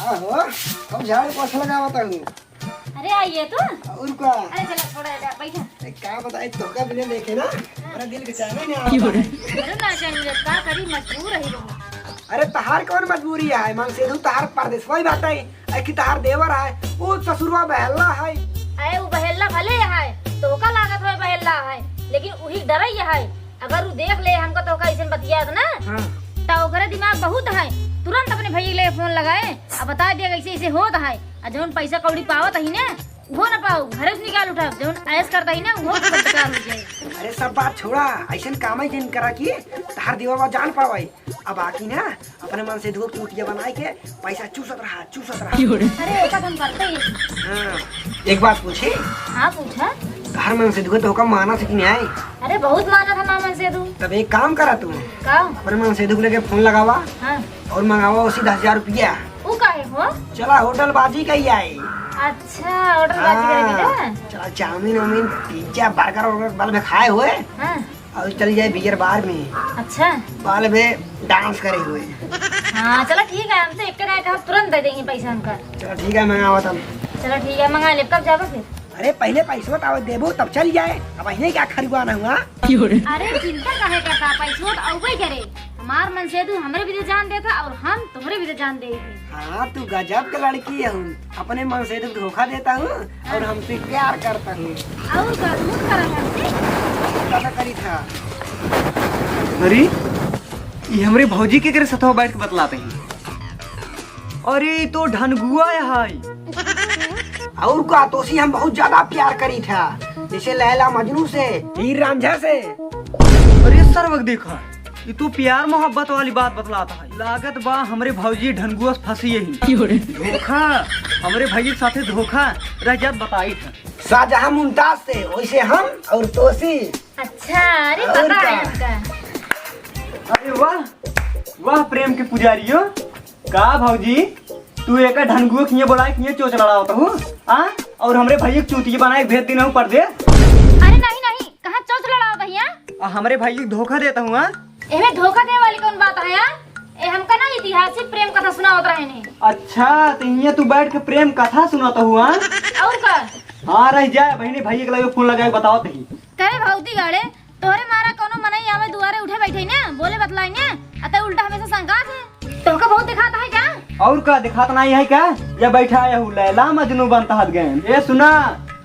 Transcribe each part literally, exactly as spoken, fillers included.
आहो, हम झाड़ू पोछा लगावत हूँ। अरे आइए तो। और का? अरे चला छोड़ा, जा, बैठा। ए, का बताई, तोहका बिना देखे ना, मेरा दिल के चैन ही नहीं आवता है। अरे ना चैन मिले, का करी, मजबूर है लोग। अरे तहार कौन मजबूरी है? मनसेधु तहार परदेसवा ही बाटे, ए कि तहार देवर है, वो ससुरवा बहेल्ला है। अरे वो बहेल्ला भले है, तोहका लागत है बहेल्ला है, लेकिन उही डरई है। अगर उ देख ले हमका तोहका अइसन बतियात ना, हाँ। त ओकरे दिमाग बहुत है, तुरंत अपने भैया के लगे फोन लगाए, अब बता दिया कैसे ऐसे होत है, आ जौन पैसा कौड़ी पावत ही ने, उहो न पाओ, घरे से निकाल उठाओ, जौन ऐश करता ही ना, उहो सब बेकार हो जाए। अरे सब बात छोड़ा, अइसन काम ही जिन करा कि तहार देवर बा जान पावे। अब आकी ना, अपने मनसेधु के चूतिया बनाए के पैसा चूसत रहा, चूसत रहा। अरे, ऐसा हम करते ही। हाँ, एक बात पूछी? हाँ, पूछा। तहार मनसेधु तोहका मानत है कि नहीं? अरे, बहुत मानत है हमार मनसेधु। तब एक काम करा तू। का? अपने मनसेधु के लगे फोन लगावा। हाँ। और मंगावा उसी दस हजार रुपया। उ काहे हो? चला होटल बाजी कही आई। अच्छा, होटल बाजी कही ना? चला चाउमीन वाउमीन, पिज्जा, बर्गर वर्गर बल में खाए हुए। हाँ। और चल जाए बियर बार में। अच्छा। बल में डांस करे हुए। हाँ, चला ठीक है, हम तो एक के नाइट हम तुरंत दे देंगे पैसा हमका। चला ठीक है, मंगावा तब। चला ठीक है, मंगा ले। कब जाबा फिर? अरे पहले पैसवा तो देबो तब चल जाए, अब इन्हें क्या खरुआना हुआ? अरे चिंता काहे करता, पैसवा तो अउबे करे। हमार मनसेधु हमरे भी जान देता और हम तुम्हरे भी जान देते। हाँ, तू गजब के लड़की है, अपने मनसेधु को धोखा देता हूँ और हमसे प्यार करता हूँ। और का झूठ करा है हमसे? पता करी था। अरे, ये हमरे भौजी के करे सथवा बैठ के बतलाते हैं। अरे, ई तो ढनगुआ है। और का, तोसी हम बहुत ज्यादा प्यार करी था, जैसे लैला मजनू से, हीर रांझा से। अरे सरवक देखा, ई तो प्यार मोहब्बत वाली बात बतलाता है। लागत बा हमरे भौजी ढनगुआ से फंसी यही। धोखा, हमरे भैया के साथे धोखा रह जात बताई था। शाहजहां मुमताज से, वैसे हम और तोसी। अच्छा, अरे और पता का? है हमका। अरे वाह, वाह प्रेम के पुजारियों। का भौजी, तू एका ढनगुआ किए बोलाए किए चोच लड़ावत हूँ, आ? और हमरे भैया के चूतिया बनाए के भेज दिन हूँ परदेस। अरे नहीं, नहीं, कहाँ चोच लड़ावत हिया? आ हमरे भैया के धोखा देता हूँ, आ? एमे धोखा दे वाली कौन बात है, आ? ए, हमका ना ऐतिहासिक प्रेम कथा सुनावत रहे ने। अच्छा, तो हियाँ तू बैठ के प्रेम कथा सुनाता हुआ? और का? हाँ, रह जाए बहिनी, भैया के लगे फोन लगाए बतावत ही। करे भौजी गाड़े, तोहरे मारा कौनो मनई आवे दुआरे उठे बैठे ने, बोले बतलाई ने, आ तै उल्टा हमेशा संकात है। तोहका बहुत दिखाता है क्या? और का दिखात नहीं है क्या? या बैठा है हूँ, लैला मजनू बनता हद गए। ए सुना,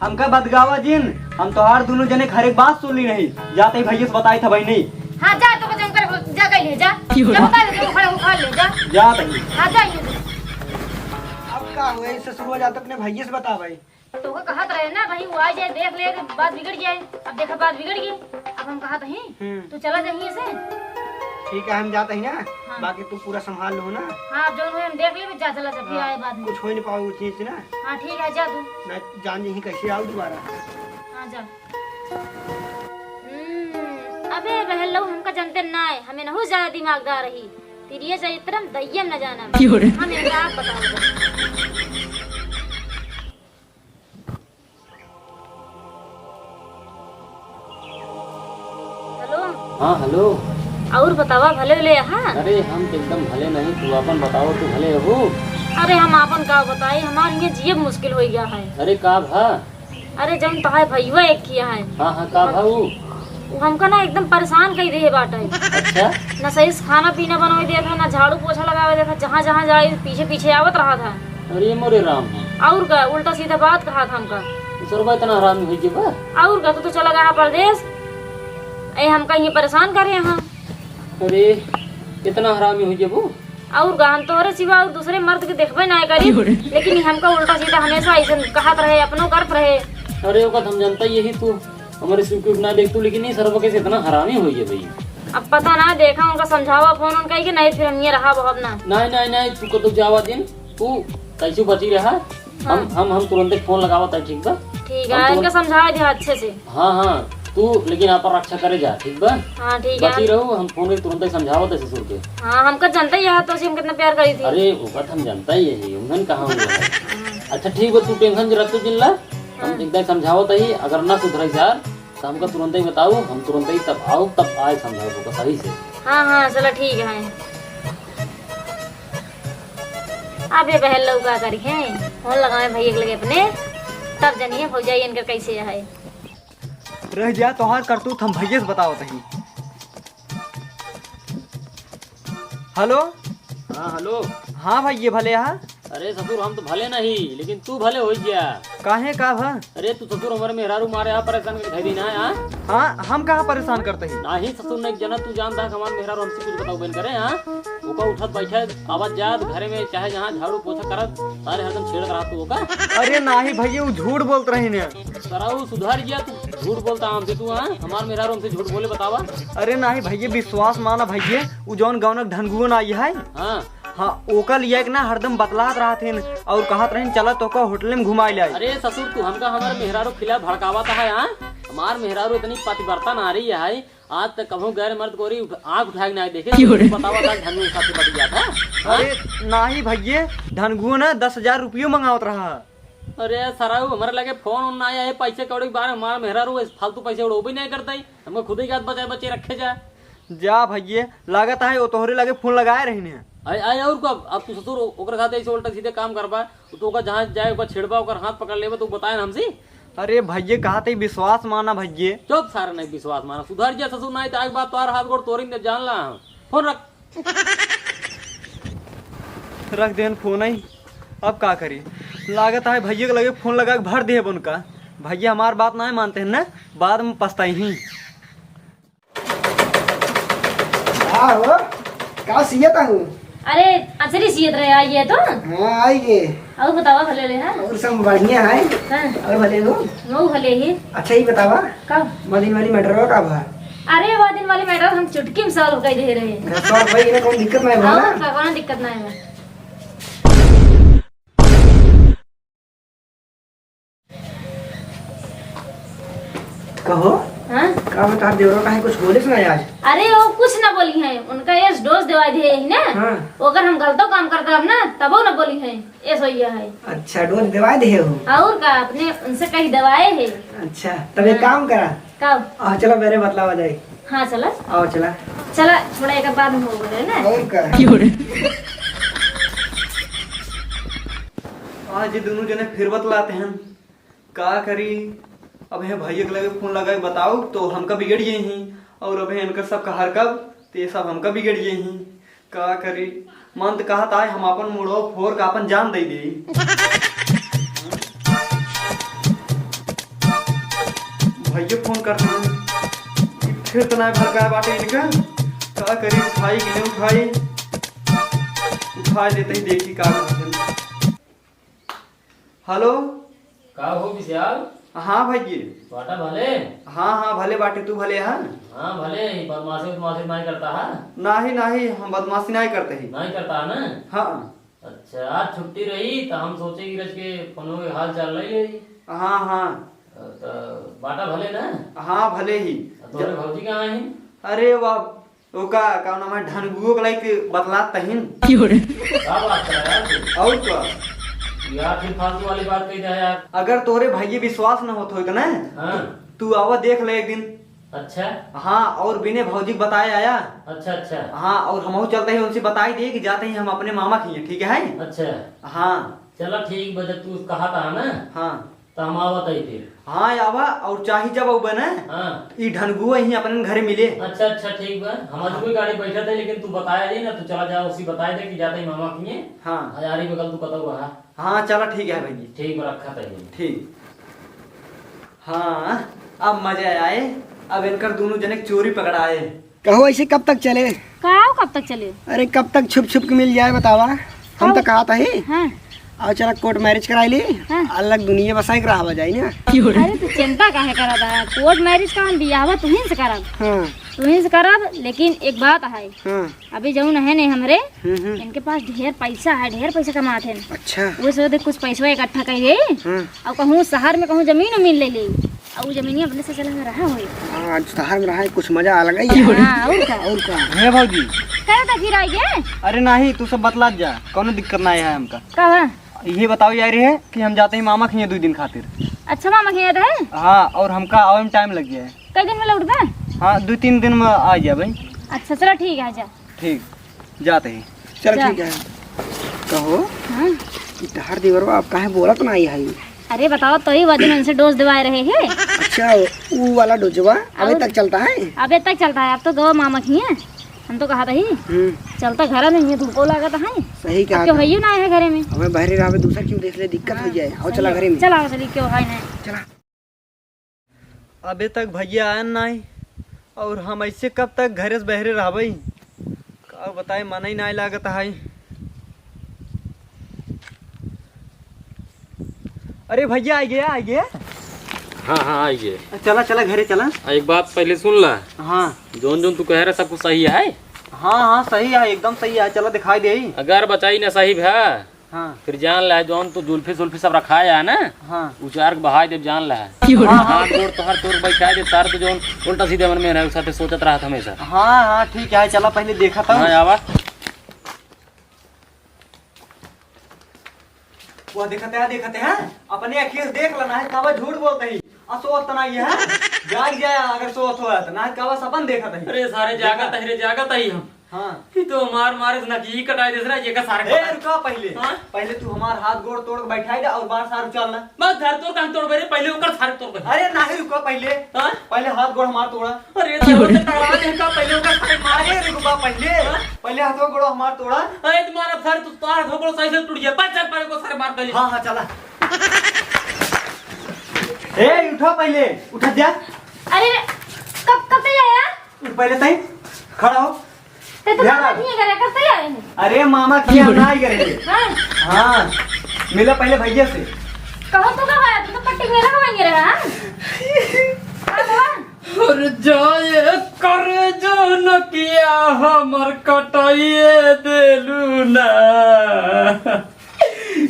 हमका बदगावा जिन, हम तोहार दुनू जने के हर एक बात सुन ली नहीं। जाते ही भैया से बताई था बहिनी। हाँ जा, तो जम कर जा कहीं ले जा। जा बता दे, तू खड़ा उखाड़ ले जा। जा तनी। हाँ जा ये। अब का हुए, ससुरवा जात अपने भैया से बतावे। तोहका कहत रहे ना भाई, वो आ जाए, देख ले, बात बिगड़ जाए। अब देखा, बात बिगड़ गई। अब हम कहत ही, हम्म। तू चला जाइए से। ठीक है, हम जात ही ना, हाँ। बाकी तू पूरा संभाल लो ना। हाँ, अब जौन हुए हम देख लेबे, जा चला जा, फिर हाँ, आए बाद में। कुछ हो नहीं पावे वो चीज से ना। हाँ, ठीक है, जा तू। मैं जान जाही कैसे आऊ दोबारा। हाँ, जा। हम्म, अबे बहन लोग, हमका जनते ना है, हमें नहु ज्यादा दिमागदार रही। तेरी ये चरित्रम दయ్యం न जाना। क्यों रे? हमें आप बताओ। हेलो। हाँ, हेलो। और बतावा, भले ले हा? अरे, हम तो एकदम भले नहीं, तू अपन बताओ, तू भले हो? अरे, हम आपन का बताई, हमार ये जियब मुश्किल हो गया है। अरे, का भा? अरे, जौन तहार भइया एक किया है। हाँ, हाँ, का भा ऊ? उ हमका ना एकदम परेशान कई देहे बाटे। अच्छा? ना सही से खाना पीना बनावे देत है, ना झाड़ू पोछा लगावे देत है, जहाँ जहाँ जाए पीछे पीछे आवत रहत है। अरे मोरे राम। और का, उल्टा सीधा बात कहत हमका। सरवा इतना हरामी होइ गया बा? और का, तू तो चला गया परदेस, ए हमका ये परेशान करे यहाँ। अरे इतना हरामी होइ गया वो। और का, हम तोहरे सिवा और दूसरे मर्द के देखबे ना करी, क्यों रे? लेकिन ये हमका उल्टा सीधा हमेशा ऐसे कहत रहे, अपनो करत रहे। अरे ओका हम जनता यही तू हमरे सुख दुख ना देख तू, लेकिन ये सरवा कैसे इतना हरामी होइ गया भाई। अब पता ना, देखा उनका समझावा फोन उनका कि नहीं, फिर हम ये रहा बहुत ना। नहीं, नहीं, नहीं, तू कतो जावा दिन, तू कैसे बची रहा। हाँ। हम, हम, हम तुरंते फोन लगावत है, ठीक बा? ठीक हम है, तुरंत इनका समझा दिया अच्छे से। हाँ, हाँ, तू लेकिन आपन रक्षा करे जा, ठीक बा? हाँ, ठीक है। बची रहू, हम फोन के तुरंते समझावत है ससुर के। हाँ, हमका जनता ही है तो हम कितना प्यार करी थी। अरे, ओका तो हम जनता ही है, उन्हन कहाँ हुआ है। हाँ। अच्छा, ठीक बा, तू tension जरा तू जिन ला, हम हाँ। एकदम समझावत ही, अगर ना सुधरे यार, तो हमका तुरंत ही बताओ, हम तुरंत ही तब आओ, तब आए समझाओ तो सही से। हाँ, हाँ, चला ठीक है। अब ये बहन लोग का करी है, फोन लगावे भैया के लगे अपने, तब जनिए भौजाई इनकर कैसे है। रह जा तोहार करतूत, हम भैया से बतावत ही। हेलो। हाँ, हेलो। हाँ भैया, भले हा? अरे ससुर, हम तो भले नहीं, लेकिन तू भले होइ जा। काहे, का भा? अरे तू ससुर, हमरे मेहरारू मारे हा परेशान करके धइ दीन हा, हाँ? हाँ, हम कहाँ परेशान करत ही? नाही ससुर, नहीं जना, तू जानता है हमार मेहरारू हमसे कुछ बताओ बन करे, हाँ? ओका उठत बैठत, आवत जात, घरे में चाहे जहाँ झाड़ू पोछा करत, सारे हरदम छेड़त रहा तू ओका। अरे नाही भैया, उ झूठ बोलत रही ने। सरऊ सुधर गया तू, झूठ बोलता हमसे तू, हाँ? हमार मेहरारू हमसे झूठ बोले, बतावा। अरे नाही भैया, विश्वास माना भैया, उ जौन गौनक ढनगुआ ना आई है, हाँ। हाँ, ओका लिया के ना हरदम बतलात रहत हिन और कहत रहिन, "चला तोका होटल में घुमाई लाई।" अरे ससुर, तू हमका हमार मेहरारू खिलाफ भड़कावत है, हाँ? हमार मेहरारू इतनी पतिव्रता नारी है, आज तक कभू गैर मर्द कोरी उठ-, आँख उठा के ना देखे। क्यों रे? बतावा, आज ढनगुआ के साथ बतियात है, हाँ? अरे नाही भैया, ढनगुआ ना दस हजार रुपयो मंगावत रहा। अरे सरऊ, हमरे लगे फोन उन ना आया है, पैसे कौड़ी के बारे में हमार मेहरारू फालतू पैसे उड़ोबे नहीं करता ही, हमको खुद ही जात बचाए बचे रखे जा। जा भैये, लागत है, वो तोहरे लगे फोन लगाए रही ने। अरे, अरे, और का, अब तू ससुर ओ-, ओकरे साथ ऐसे उल्टा सीधे काम करबा, तो ओकर जहाँ जाए, ओकर छेड़बा, ओकर हाथ पकड़ लेबा, तो बताए ना हमसे। अरे भैये, कहा ते विश्वास माना भैये। चुप सारे, नहीं विश्वास माना, सुधर जा ससुर, नहीं तो आगे बात तोहार हाथ गोड़ तोरी ने जान ला। फोन रख। रख देन फोन ही, अब का करी? लागत है भैये के लगे फोन लगा के भर देब उनका। भैया हमार बात नहीं मानते हैं ना, बाद में पछताई ही। का हो? का सियत हूँ? अरे, अचरी सियत रहे, आइए तो। हाँ, आइए। और बतावा, भले ले, हाँ? और सब बढ़िया है। हाँ। और भले हो? मऊ भले ही। अच्छा, ये बतावा, का? मदिन वाली मैटर का भा? अरे, वो दिन वाली मैटर हम चुटकी में सॉल्व कर दे रहे। हाँ, सॉल्व भाई, इन्हें कौन दिक्कत नहीं भा और ना? का, कौन दिक्कत नहीं है? कहो। हाँ? का बता, देवरो काहे कुछ बोले सुना आज? अरे, वो कुछ ना बोली है, उनका एस डोज देवा दे है ना। हाँ। अगर हम गलतो काम करता हम ना, तबो ना बोली है, एस होइया है। अच्छा, डोज देवा दे हो? और का, अपने उनसे कही दवाए है। अच्छा, तब एक हाँ। काम करा। का? आ, चलो मेरे बतलावा जाए। हाँ, चला। आओ, चला। चला, थोड़ा एक बाद में हो गए ना। और का? क्यों रे? आज ये दोनों जने फिर बतलाते हैं, का करी? अब हे भैया के लगे फोन लगा के बताओ तो हमका बिगड़ गए ही, और अब हे इनकर सब का हरकब तो ये सब हमका बिगड़ गए ही। का करी? मन त कहत आए हम अपन मुड़वा फोर का अपन जान दे दे। भैया फोन करते हैं, फिर तो ना भड़काए बाटे इनका। का करी, उठाई कि नहीं उठाई? उठा लेते ही, देखी का करते हैं। हेलो। का हो विशाल? हाँ भैया। बाटा भले? हाँ, हाँ, भले बाटे, तू भले है? हाँ, भले, ई बदमाशी उदमाशी नाहीं करता है? नाही, नाही, हम बदमाशी नाही करते ही। नाहीं करता है ना? हाँ। अच्छा, आज छुट्टी रही, तो हम सोचे कि रच के फोनो के हाल चाल ले ले। हाँ, हाँ। तो बाटा भले ना? हाँ, भले ही। तो तोरे भौजी कहाँ है? अरे, वह ओका, का नाम है, ढनगुओ के लाइक बतलात तहिन। का बात कर यार तू? और का? यार, फिर फालतू वाली बात कही जाए यार। अगर तोरे भाई विश्वास न होत होई तो ना, हाँ। तू आवा देख ले एक दिन। अच्छा। हाँ, और बिने भौजी के बताए आया। अच्छा, अच्छा। हाँ, और हमहू चलते ही उनसे बताई दे कि जाते ही हम अपने मामा के हियाँ, ठीक है? अच्छा। हाँ। चला ठीक बा, जब तू कहा था ना। हाँ। त हम आवत हई फिर। हाँ, आवा, और चाही जब अउबे ना, हाँ। ई ढनगुआ ही अपने घरे मिले। अच्छा, अच्छा, ठीक बा। हम हाँ। कोई गाड़ी बैठत है, लेकिन तू बताया जाई ना, तू चला जा, उसी बताए दे कि जाते ही मामा किए। हाँ। हजारी बगल तू कतौ रहा। हाँ, चला, ठीक है भैया। ठीक बा, रखा तई। ठीक। हाँ, अब मजा आए, अब इनकर दोनों जने के चोरी पकड़ाए। कहो, ऐसे कब तक चले? का कब तक चले? अरे, कब तक छुप छुप के मिल जाए, बतावा? हम कब? तो कहा था ही। हाँ। और चला, कोर्ट मैरिज कराई ली, हाँ। अलग दुनिया बसाए के रहा जाए ना। अरे, तू चिंता काहे करा था? कोर्ट मैरिज का हम बियाहवा तुहीं से करब। हाँ। तुहीं से करब, लेकिन एक बात है। हाँ। अभी जौन है नहीं हमरे, हम्म, हम्म। इनके पास ढेर पैसा है, ढेर पैसा कमात हैं। अच्छा। वो सोचे कुछ पैसा इकट्ठा करिए, हाँ। और कहूँ शहर में कहूँ जमीन उमीन ले ले। आ उ जमीनिया अपने से चला रहा होई। हाँ, आज शहर में रहा है, कुछ मजा अलग ही है। हाँ, और का? और का? हे भौजी। कहे तो फिर आई गे? अरे नाही, तू सब बतलात जा, कौनो दिक्कत ना है हमका। का बा? ये बताओ यार, ये कि हम जाते ही मामा के हियाँ दो दिन खातिर। अच्छा मामा, खेत है? हाँ, और हमका आवे में टाइम लग गया है। कई दिन में लौटबे? हाँ, दो तीन दिन में आ जाबे। अच्छा, चला ठीक है, जा। ठीक, जाते ही। चल जा। ठीक है। कहो, हाँ? ई तहार देवरवा अब काहे बोलत ना आई है? अरे बताओ, तो ही वो दिन उनसे डोज दिवाए रहे हैं। अच्छा, वो वाला डोजवा अबे और तक चलता है? अबे तक चलता है, अब तो गवा मामा की है। हम तो कहा था ही, हम्म। चलता घर में, ये धूपो लागत है। सही कहा क्यों था। है ना है घरे में? हमें बाहरे रहा, दूसर क्यों देख ले, दिक्कत हाँ, हो जाए। आओ, सही चला है। घरे में। चला, चली, क्यों है नहीं? चला। अबे तक भैया आयन नाई, और हम ऐसे कब तक घरे से बहरे रहबई? का बताई, मन ही नाई लागत है। अरे भैया, आ गया, आ गया। हाँ, हाँ, आ गए। चला, चला, घरे चला। आ, एक बात पहले सुन ला। हाँ। जौन, जौन तू कह रहा, सब कुछ सही है? हाँ, हाँ, सही है, एकदम सही है। चला, दिखाई दे। अगर बचाई ना सही भा, हाँ। फिर जान ला, जौन तू जुल्फी सुल्फी सब रखाया है ना, हाँ। उचार के बहाई देब, जान ला। हाँ, हाँ। हाथ गोड़ तोहर तोड़ बैठा दे, सार तो जौन उल्टा सीधे मन में रहे, साथे सोचत रहत हमेशा। हाँ, हाँ, ठीक है, चला पहले देखा था। हाँ, आवा। वो देखते हैं, देखते हैं, अपने अखियों से देख लेना है, काबा झूठ बोलते ही। आ सोत तो नहीं है, जाग जाए अगर सोत हो तो, ना काबा सपन देखत ही। अरे सारे जागत है रे, जागत ही हम। हाँ। कि तो मार मार इस नकी कटाई देस रहा, ये का सारे ए, पता। रुका पहले। हाँ? पहले तू हमार हाथ गोड़ तोड़ के बैठाई दे और बार सार उचाल ना। मैं धर तोड़ कहाँ तोड़ बे रे, पहले ओकर सारे तोड़ बे। अरे नाही, रुका पहले। हाँ? पहले हाथ गोड़ हमार तोड़ा। अरे तो ओकर टकरा दे का, पहले ओकर सारे मार। अरे रुका पहले। हाँ? पहले हाथ गोड़ हमार तोड़ा। अरे तुम्हारा सर, तू तार धोकड़ो सही से टूट गया। बस चल पहले को सारे मार पहले। हाँ, हाँ, चला। ए, उठा पहले, उठा जा। अरे, कब, कब तक आया? उठ पहले तई, खड़ा हो। ते तो ध्यान मामा रख। की करे, कब तक आए हैं? अरे, मामा की यहाँ ना आई करे। हाँ। हाँ, मिला पहले भैया से। कहो तो कब आया? तू तो पट्टी मेरा कमाएंगे रहा, हाँ? हाँ, बाबा। और जाए कर जो न किया हमर कटाइए देलू ना।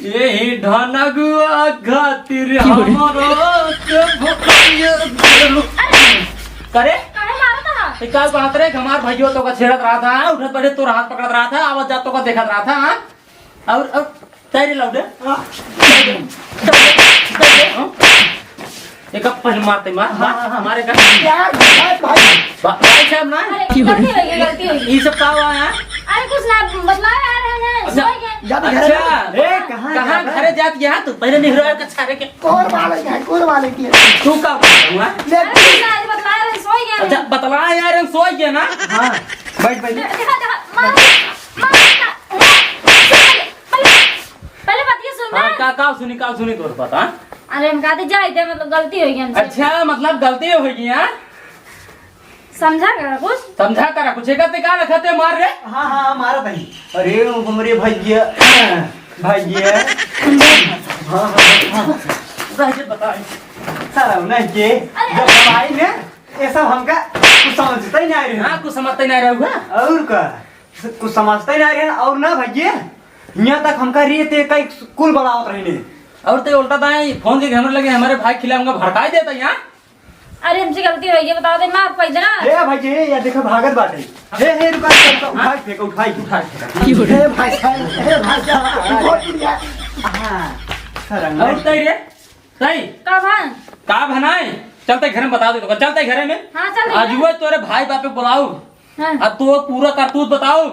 यही ढनगुआ खातिर हमरो से भोकाइए देलू। करे? काहे मारत हा? ए, का बात रे, हमार भइयो तोका छेड़त रहा था, उठत बैठत तोर हाथ पकड़त रहा था, आवत जात तोका देखत रहा था, हाँ? और, और, तैरे लौटे। हाँ। तैरे, तैरे, हाँ? एक अब पहले मारते, मार, हाँ, मार, हाँ, हाँ। मारे का? यार, भाई, भाई। भा-, भाई साहब ना? अरे, गलती हो गई, गलती हो गई। ये सब का हुआ है? अरे, कुछ ना, बतला यार, है ना, अच्छा। सोए गए। जाते घर अच्छा। में। ए, कहाँ कहाँ जाता? घरे जात गया तू? पहले नहीं रहा, अच्छा रे के। कोर वाले का है, कोर वाले की है। तू का हुआ? ले। अरे, कुछ ना, आज बतला रहे, सोए गए। अच्छा, बतला यार, हम सोए गए ना। हाँ, बैठ, बैठ। देखा, देखा, मार, मार, मार। पहले, पहले बात ये सुन हाँ, ना। का, का सुनी, का सुनी तोर बात, हाँ? अरे, हम कहते जाए थे, मतलब, गलती हो गई हमसे। अच्छा, मतलब, गलती हो गई, हाँ? समझा करा कुछ? समझा करा कुछ, एका ते का रखते मार रे? हाँ, हाँ, मारा भाई। अरे, वो हमरे भैया, भैया। हाँ, हाँ, हाँ। रह के बताई। सारा नहीं के, अरे, जब अरे। हम आई ने, ये सब हमका कुछ समझते ही नहीं रहे। हाँ, कुछ समझते नहीं रहे हुआ। और का? कुछ समझते नहीं रहे। और ना भैया, यहाँ तक हमका रे ते कई कुल बलावत रही ने। और ते उल्टा दाएं फोन के हमरे लगे, हमारे भाई खिलाफ हमका भड़काई देता यहाँ। अरे, हमसे गलती हो गई, बता दे, माफ कर देना। ए भाई जी, या देखा भागत बाटे। ए, ए, रुका, रुका, रुका, उठाई फेंका, उठाई, उठाई फेंका। ए भाई साहब, ए भाई साहब, बहुत बढ़िया। हाँ, सरंगा। और तई रे, तई? का भाई? का भनाई? चलते घर में बता दे तो, चलते घरे में। हाँ, चल आज रही है। वो तोरे भाई बापे बुलाओ। हाँ। अब तू पूरा करतूत बताओ।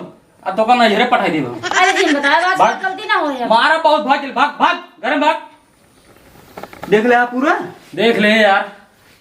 अब तो का नैहरे पठाई देबो। अरे जिन बताए, आज भाग। गलती ना हो जाए। मारा बहुत भाग, भाग, भाग, घर में भाग। देख ले आप पूरा। देख ले यार।